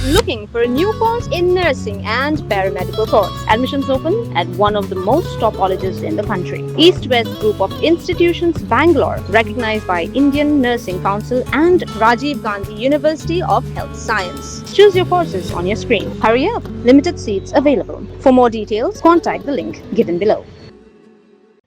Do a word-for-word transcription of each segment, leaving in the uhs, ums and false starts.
Looking for a new course in nursing and paramedical course? Admissions open at one of the most top colleges in the country. East West Group of Institutions, Bangalore, recognized by Indian Nursing Council and Rajiv Gandhi University of Health Science. Choose your courses on your screen. Hurry up, limited seats available. For more details, contact the link given below.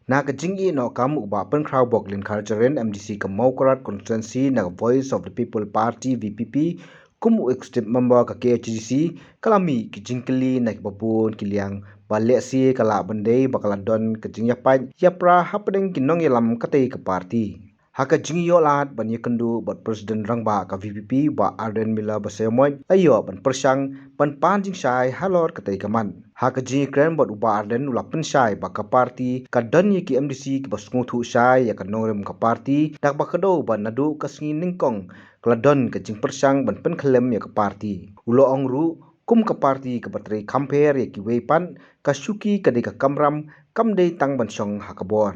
Na ka jingïehnoh kam u Bah Pynkhraw Bok Lyngkhar Jaren, M D C ka Mawkyrwat Constituency na ka Voice of the People Party, V P P, kum u executive member ka K H A D C, ka la mih ki jingkylli na kiba bun ki liang ba lehse ka lah ban dei ba ka la don ka jingïapait ïapra hapdeng ki nongïalam katei ka party. Ha ka jingïoh lad ban ïakynduh bad President Rangbah ka V P P, Bah Ardent Miller Basaiawmoit, la ïoh ban pyrshang ban pan jingshai halor katei ka mat. Ha ka jingïakren bad u Bah Ardent, u la pynshai ba ka party ka don ïa ki M D C kiba sngewthuh shai ïa ka nongrim ka party, da kaba kdew ba naduh ka sngi nyngkong ka la don ka jingpyrshang ban pynkhyllem ïa ka party. U la ong ruh, kum ka party kaba trei kham pher ïa kiwei pat, ka shuki ka dei ka kamram, kam dei tang ban shong ha ka bor.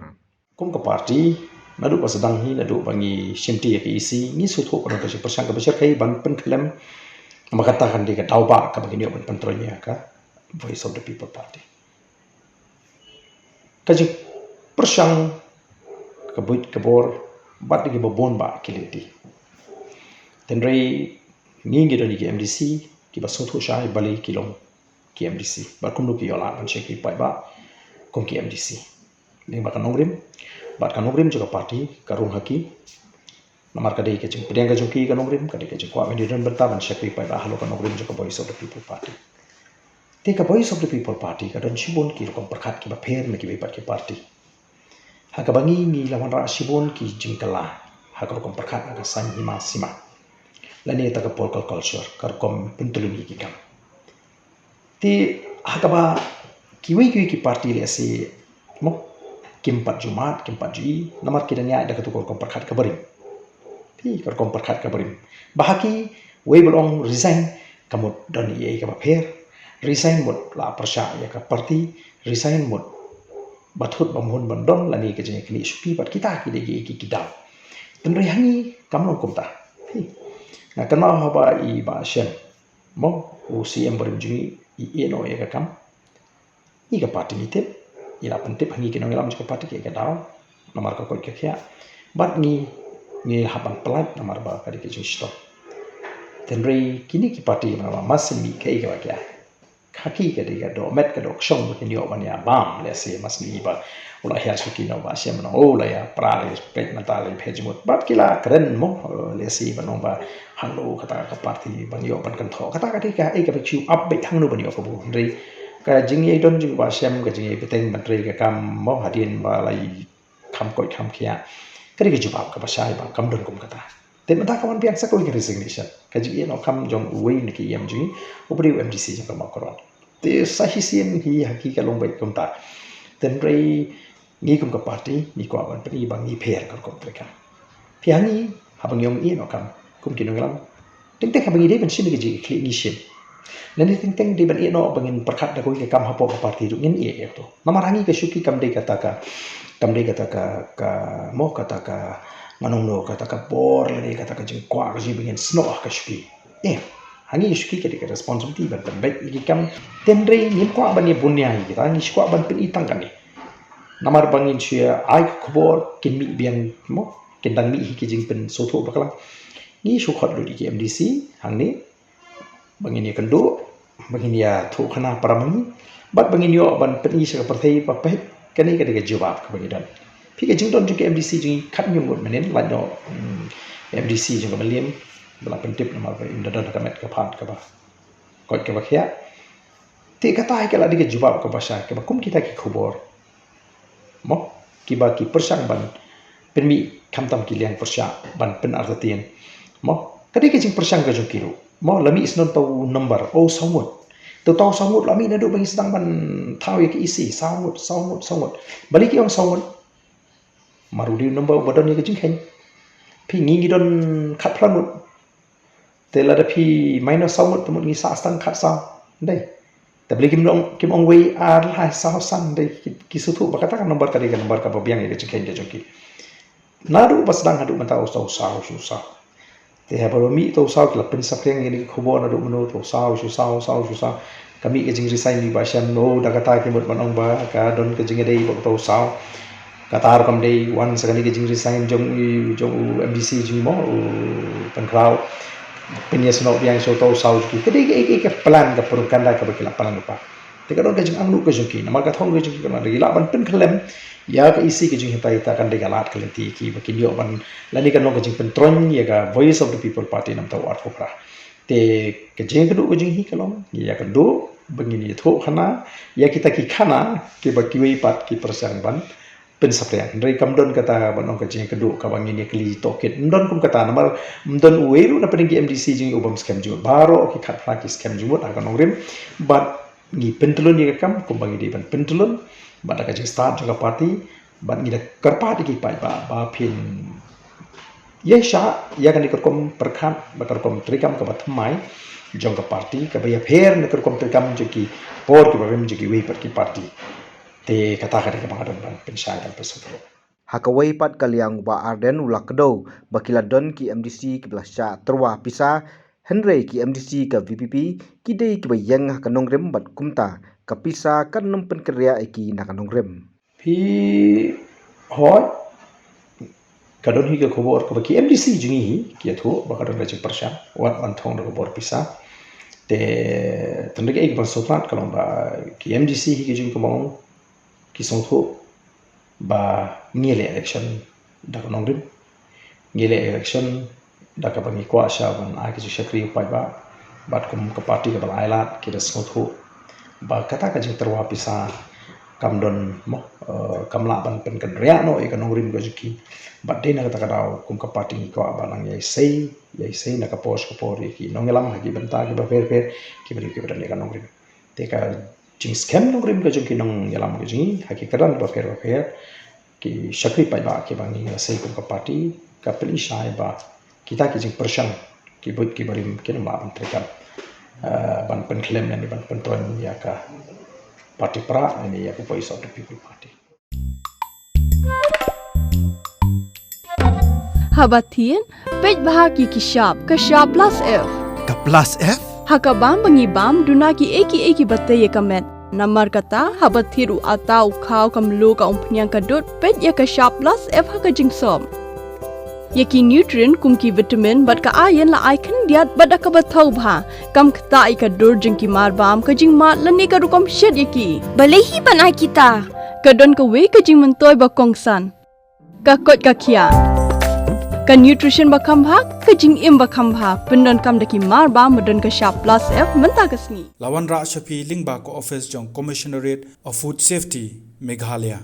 Kum ka party, naduh ba sdang hi, naduh ba ngi shimti ïa ka E C, ngi sngewthuh ka don ka jingpyrshang kaba shyrkhei ban pynkhyllem, namar kata kan dei ka daw ba kaba ngin ïoh ban pyntrei ïa ka Voice of the People Party. Ka jingpyrshang ka buit ka bor bad ki ba bun ba ki lynti. Hynrei ngi ngi don ïa ki M D C kiba sngewthuh shai balei ki long ki M D C bad kumno ki ïoh lad ban shakri paidbah kum ki M D C. Lyngba ka nongrim bad ka nongrim jong ka party ka rung ha ki. Namar ka dei ka jingpdiang ka jong ki ka nongrim, ka dei ka jingkwah ban ïadon bynta ban shakri paidbah halor ka nongrim jong ka Voice of the People Party. Te ka Voice of the People Party ka don shibun ki rukom pyrkhat kiba pher na kiwei pat ki party. Ha kaba ngi ngi la wanrah shibun ki jingkylla ha ka rukom pyrkhat ha ka saiñ hima sima lane kata ka political culture, ka rukom pyntylli ïa ki kam. Te ha kaba kiwei kiwei ki party lehse, mo, kim pat ju mad, kim pat ju ïohi, namar ki dang ïaid da katu ka rukom pyrkhat kaba rim. Te ka rukom pyrkhat kaba rim. Ba ha kiwei ba la ong resign, ka mut don ei ei kaba pher. Resign mut la pyrshah ïa ka party. Resign mut ba thut ba mhun ban don lane ka jingïaknieh shuki bad kita ki dei ki, ki, ki daw. Hynrei ha ngi kam long kumta. Hi. Nga kynmaw haba i Bah Shem, mo, u C M barim jong ngi, i ïehnoh ïa ka kam. Ngi ka party ngi tip, i la pyntip ha ngi ki nongïalam jong ka party kaei ka daw, namar ka koit ka khiah. Bad ngi, ngi hap ban pyllait namar ba ka dei ka jingshitom. Hynrei kine ki party namar ba mas sien mih kaei kaba khiah. Ka ki ka dei ka dohmet ka dohkshong ba kin ïoh ban ïa bam, lehse mas ngi ba u la hiar shuki na u Bah Shem, u la ïa pra, la ïa peit mynta, la ïa phet jingmut. Bad ki la kren, mo, lehse ban ong ba hangno kata ka party ban ïoh ban kynthoh. Kata ka dei kaei kaba shu ap beit hangno ban ïoh kabu. Hynrei ka jingïadon jong u Bah Shem, ka jingïabteng ban trei ka kam, mo, hadien ba la ïa kham koit kham khiah. Ka dei ka jubab kaba shai ba kam don kum kata. Te mynta ka wan biang sa kawei ka resignation. Ka jingïehnoh kam jong uwei na ki E M jong ngi, uba dei u M D C jong ka Mawkyrwat. Te sa shisien hi ha ki ka long beit kumta. Hynrei ngi kum ka party ngi kwah ban pyni ba ngi pher ka rukom treikam. Phi, ha ngi haba ngi ong ïehnoh kam kum ki nongïalam, teng teng haba ngi dei ban shim ïa ka jingïakhlieh ngi shim. Lane teng teng dei ban ïehnoh ba ngin pyrkhat da kawei ka kam hapoh ka party ruh ngin ïeh ïa kato. Namar ha ngi ka shuki kam dei kata ka, kam dei kata ka, ka, mo, kata ka, ngan ong no, kata ka bor lane kata ka jingkwah ka jingim ba ngin snoh ha ka shuki. Eh, ha ngi ka shuki ka dei ka responsibility ban pynbeit ïa ki kam. Hynrei ngim kwah ban ïa bun ïa kita, ngi shu kwah ban pyni tang kane. Namar ba ngin shu ïa ai ka khubor kin mih biang, mo, kin dang mih hi ki jingpynsngewthuh bakla. Ngi shu khot lut ïa ki M D C hangne ba ngin ïakynduh, ba ngin ïathuhkhana para ma ngi, bad ba ngin ïoh ban pyni sha ka pyrthei ba peit kane ka dei ka jubab kaba ngi don. Phi, ka jingdon jong ki M D C jong ngi khathynñiew ngut mynnin, lait noh, hmm, M D C jong ka Mylliem ba la pyntip namar ba im da don ha ka met ka phad kaba koit kaba khiah. Te kata hi ka la dei ka jubab kaba shai kaba kum kita ki khubor, mo, kiba ki pyrshang ban pynmih khamtam ki liang pyrshah ban pynartatien, mo, ka dei ka jingpyrshang ka jong ki ruh, mo, la mih snon tau number, oh, saw ngut. Te tau saw ngut la mih naduh ba ngi sdang ban thaw ïa ka E C, saw ngut, saw ngut, saw ngut. Balei ki ong saw ngut? Namar u dei u number uba don ïa ka jingkheiñ. Phi, ngi ngi don khatphra ngut. Te lada phi minus saw ngut, te mut ngi sah tang khatsaw. Dei. Te balei kim ong, kim ong wei, ar, lai, saw, san, dei. Ki, ki sngewthuh ba kata ka number ka dei ka number kaba biang ïa ka jingkheiñ ka jong ki. Naduh ba sdang haduh mynta u saw, saw, saw, saw. Te haba mih uto u saw ki la pynsaphriang ïa kane ka khubor naduh mynno, uto u saw shu saw, saw shu saw. Ka mih ka jingresign, mih ba shem, oh, da kata ki mut ban ong ba ka don ka jingïadei bad uto u saw. Kata ruh kam dei, wan sa kane ka jingresign jong u, jong u M D C jong ngi mo, u Pynkhraw. Pynïasnoh biang sha uto u saw jong ki. Ka dei ka, ka, ka plan, ka propaganda kaba ki la plan lypa. Te ka don ka jingangnud ka jong ki, namar ka thong ka jong ki, ka don ka, ki lah ban pynkhyllem ïa ka E C ka jong ngi, hynrei kata kan dei ka lad ka lynti ki ba kin ïoh ban, lane kan long ka jingpyntroiñ ïa ka Voice of the People Party namar uta u arphew phra. Te ka jingkynduh ka jong ngi ka long ïa ka duh ba ngin ïathuh khana ïa kita ki khana kiba kiwei pat ki pyrshang ban pynsaphriang. Hynrei kam don kata ban ong ka jingkynduh kaba ngin ïa kylli tohkit. Ym don kum kata namar ym don uwei ruh na pdeng ki M D C jong ngi u bym skhem jingmut. Baroh ki khatphra ki skhem jingmut ha ka nongrim. Bad ngi pyntyllun ïa ka kam kumba ngi dei ban pyntyllun bad da ka jingstad jong ka party, bad ngi da kyrpad ïa ki paidbah ba phin ïaishah ïa kane ka rukom pyrkhat bad ka rukom treikam kaba thymmai jong ka party, kaba ïapher na ka rukom treikam jong ki por kiba rim jong kiwei pat ki party. Te kata ka dei kaba nga don ban pynshai ban pynsngewthuh. Ha kawei pat ka liang, u Bah Ardent u la kdew ba ki la don ki M D C kiba la shah tyrwa pisa, hynrei ki M D C ka V P P ki dei kiba ïeng ha ka nongrim bad kumta ka pisa kan ym pynkynriah ïa ki na ka nongrim. Phi hoi, ka don hi ka khubor kaba ki M D C jong ngi hi ki ïathuh ba ka don ka jingpyrshang wat ban thung da ka bor pisa. Te tang da kaei kaban sngewtynnat ka long ba ki M D C hi ki jong ngi kumba ong ki sngewthuh ba ngi leh election da ka nongrim. Ngi leh election da kaba ngi kwah sha ban ai ka jingshakri u paidbah. Bad kum ka party kaba la ai lad ki da sngewthuh ba kata ka jingtyrwa pisa kam don mo, eh, kam lah ban pynkynriah noh ïa ka nongrim ka jong ki. Bad dei na kata ka daw kum ka party ngi kwah ba nang ïaisei, ïaisei na ka por sha ka por ïa ki nongïalam ha ki bynta kiba pher pher kiba dei kiba don ïa ka nongrim. Te ka jingskhem nongrim ka jong ki nongïalam ka jong ngi ha ki kyrdan bapher bapher ki shakri paidbah kiba ngi ïa sei kum ka party, ka pynshai ba kita ki jingpyrshang ki buit ki barim kin ym lah ban treikam, eh, ban pynkhlem ne ban pyntroiñ ïa ka party Prah ne ïa ka Voice of the People Party. Haba thied, peit bha ki ki shap, ka shap plus F. Ka plus F? Ha ka bam ba ngi bam, duna kiei kiei kiba tei ïa ka met. Namar kata, haba thied u atta u khaw ka mluh ka umphniang ka dud, peit ïa ka shap plus F ha ka jingsop. Ïa ki nutrient kum ki vitamin bad ka iron la ai khyndiat bad da kaba thaw bha. Kam ktah ïa ka dur jong ki mar bam, ka jingmad lane ka rukom shet ïa ki. Balei hi ban ai kita? Ka don kawei ka jingmyntoi ba kongsan. Ka koit ka khiah. Ka nutrition ba kham bha, ka jingim ba kham bha, pyndonkam da ki mar bam ba don ka shap plus F mynta ka sngi. La wanrah sha phi lyngba ka office jong Commissionerate of Food Safety, Meghalaya.